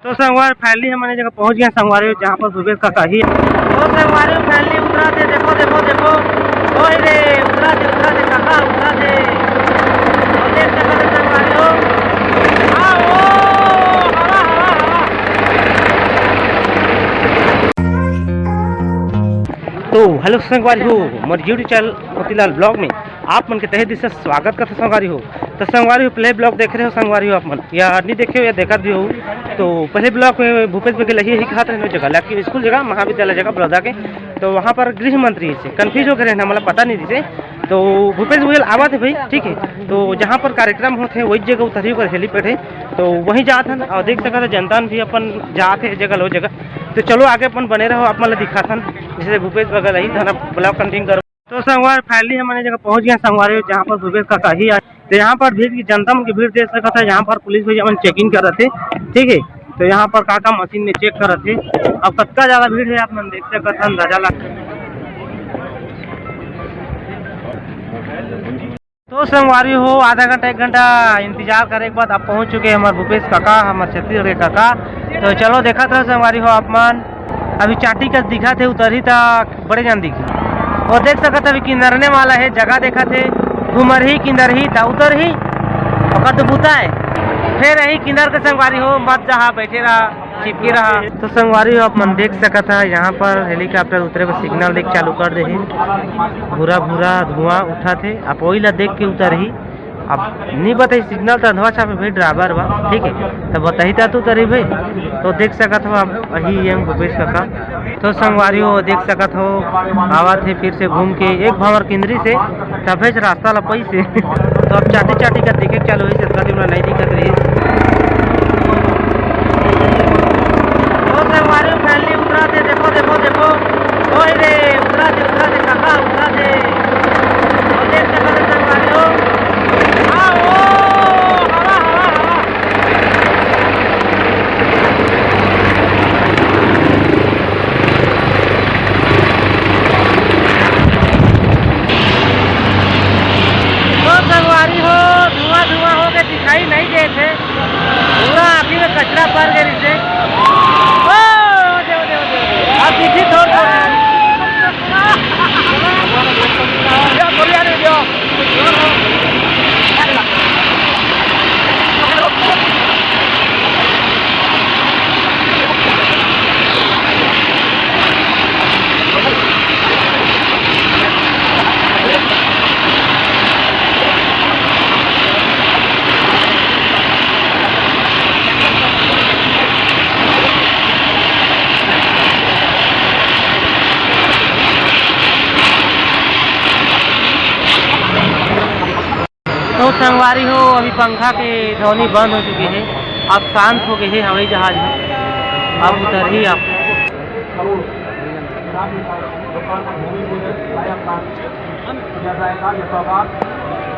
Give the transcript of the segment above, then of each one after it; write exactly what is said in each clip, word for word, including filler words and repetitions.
तो संगवारी, finally हमन ए जगह पहुंच गए संगवारी, जहां पर भूपेश काका ही। तो संगवारी, finally उतरा थे, देखो, देखो, देखो, ओए रे, उतरा थे, उतरा थे, काका, उतरा थे। तो देख सकत हे संगवारी हो। आ, ओ, हवा, हवा, हवा। तो hello संगवारी हो, मोर YouTube channel मोतीलाल vlog में आप मन के तहे दिल से स्वागत करथे संगवारी हो। तो संगवारी हो, पहले vlog देख रहे हो संगवारी हो आप मन, या नहीं देखे हो या देखत भी हो, तो पहले vlog में भूपेश बघेल यही कहात रहे जगह, लेकिन स्कूल जगह, महाविद्यालय जगह, बड़ौदा के, तो वहाँ पर गृह मंत्री से confuse हो गए रहे ना, मतलब पता नहीं दिसे। तो भूपेश बघेल आवत हे भाई, ठीक है, तो जहाँ पर कार्यक्रम होत हे वही जगह उतरही ओकर helipad हे, तो वहीं जात हन और देख सकत हे जनता भी अपन जात हे जगह लो जगह। तो चलो आगे अपन बने रहो, आप मन ला दिखाथन जैसे भूपेश बघेल ही धना vlog continue करो। तो संगवारी, finally हमन ए जगह पहुंच गए संगवारी, जहां पर भूपेश काका ही आए। तो यहाँ पर भीड़ की जनता मन की भीड़ देख सकत हे, यहाँ पर पुलिस भैया मन checking करत हे, ठीक है। तो यहाँ पर काका मशीन में check करत हे। अब कतका ज्यादा भीड़ है आप मन देख सकत हे, अंदाजा लगा। तो संगवारी हो, आधा घंटा एक घंटा इंतजार करे के बाद अब पहुंच चुके हैं हमारे भूपेश काका, हमारे छत्तीसगढ़ के काका। तो चलो देखत रहो संगवारी हो आप मन, अभी चाटी कस दिखत हे, उतरही त बड़े जान दिखही। वो देख सकत हे अभी किंदरने वाला हे, जगह देखत हे, घुमरही किंदरही त उतरही, ओकर तो बूता हे। फिर यही किंदर के संगवारी हो, मत जहा बैठे रहा, चिपके रहा। तो संगवारी हो, आप मन देख सकत हे, यहाँ पर helicopter उतरे बर signal देके चालू कर दे हे। भूरा भूरा धुआं उठत हे, आप वही ला देख के उतरही। अब नहीं बताई, signal तो अंधवा छापे भाई, driver बा, ठीक है, तो बताही ता तू तरी भाई। तो देख सकत हो आप, यही है भूपेश काका। तो संगवारी हो, देख सकत हो, आवत हे फिर से घूम के एक भंवर किंदरी से, तभे से रास्ता ला पई से। तो अब चाटी चाटी का देखे के चालू होइस, इतना दिन नहीं दिखत रही। तो संगवारी हो, finally उतरा थे, देखो, देखो, देखो, ओए रे, उतरा थे, उतरा थे, काका, उतरा थे। तो देख सकत हे संगवारी हो। आ, ओ, हवा, हवा, हवा। तो संगवारी हो, धुआं धुआं हो के दिखाई नहीं देत हे, पूरा आँखी में कचरा भर गए रिसे। ओ, देव, देव, देव, देव। अब दिखी थोड़, थोड़। तो संगवारी हो, अभी पंखा के ध्वनि बंद हो चुके हे, अब शांत हो गए हे हवाई जहाज ह। अब उतरही आप।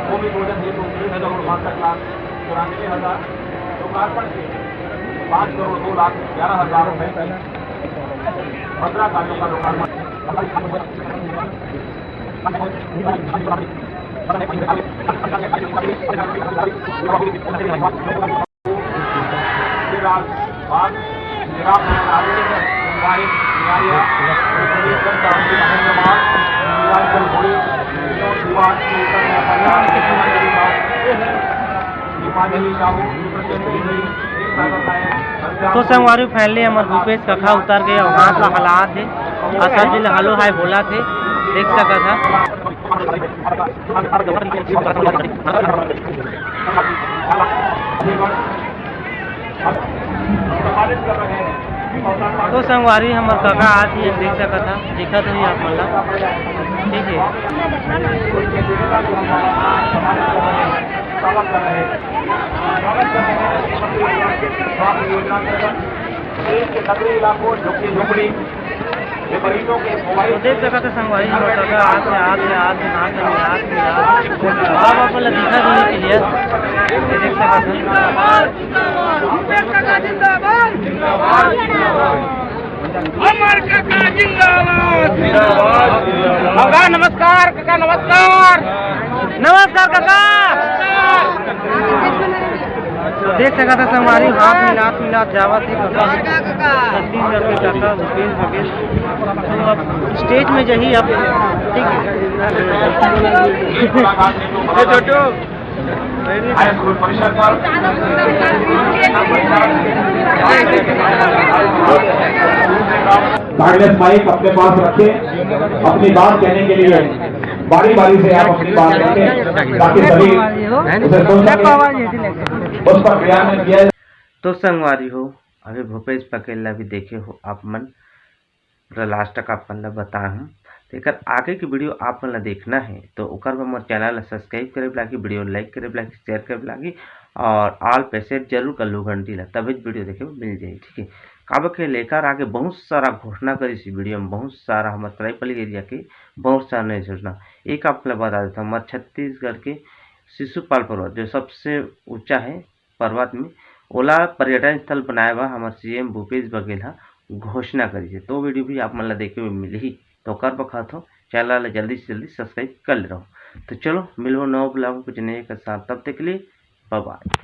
भूमि पूजन हेतु तीन करोड़ बासठ लाख चौरानवे हजार लोकार्पण के पाँच करोड़ दो लाख ग्यारह हजार रुपए की भद्रा कार्यों का लोकार्पण। तो संगवारी, finally हमर भूपेश कका उतर गए अउ हाथ ला हलात हे, अउ सब झन ला hello hi बोलत हे, देख सकत हा। तो संगवारी, हमर कका आत हे, देख सकत हा, दिखत होही आप मन ला, ठीक हे। तो देख सकत हा संगवारी, हमर कका आत हे, आत हे, आत हे, आत हे, आत हे, आत हे। बाबा बोला दिखा दो clear। ये देख सकत हा। अमर कका जिंदाबाद। कका नमस्कार, कका नमस्कार। नमस्कार कका। देख सकत हव संगवारी, हाथ मिलात मिलात जावत हे छत्तीसगढ़ के काका भूपेश बघेल। तो अब स्टेज में जही अब, ठीक है। ए छोटू, कार्डलेस माइक अपने पास रखें, अपनी बात कहने के लिए बारी बारी से आप अपनी बात रखें, ताकि सभी उसे सुन सकें, उस पर क्रियान्वयन किया जाए। तो संगवारी हो, अभी भूपेश बघेल ला भी देखे हो आप मन, पूरा लास्ट तक आप मन ला बताए हूँ। तो एकर आगे की वीडियो आप मन ला देखना है तो ओकर बर मोर चैनल ला सब्सक्राइब करे बर लागी, वीडियो लाइक करे बर लागी, शेयर करे बर लागी और ऑल पे सेट जरूर कर लू घंटी ला, तभी वीडियो देखे बर मिल जाही, ठीक है। काबर के लेकर आगे बहुत सारा घोषणा करिस वीडियो में, बहुत सारा हमर सरायपाली एरिया के बहुत सारा नई घोषणा। एक आप मन ला बता देता हूँ, हमारे छत्तीसगढ़ के शिशुपाल पर्वत जो सबसे ऊंचा है पर्वत में, ओला पर्यटन स्थल बनाए बर हमर सीएम भूपेश बघेल ह घोषणा करिस हे। तो वीडियो भी आप मन ला देखे बर मिलही, तो ओकर बर कहत हो चैनल ला जल्दी से जल्दी सब्सक्राइब कर ले रहो। तो चलो मिलबो नवा ब्लॉग में कुछ नए के साथ, तब तक के लिए बाय बाय।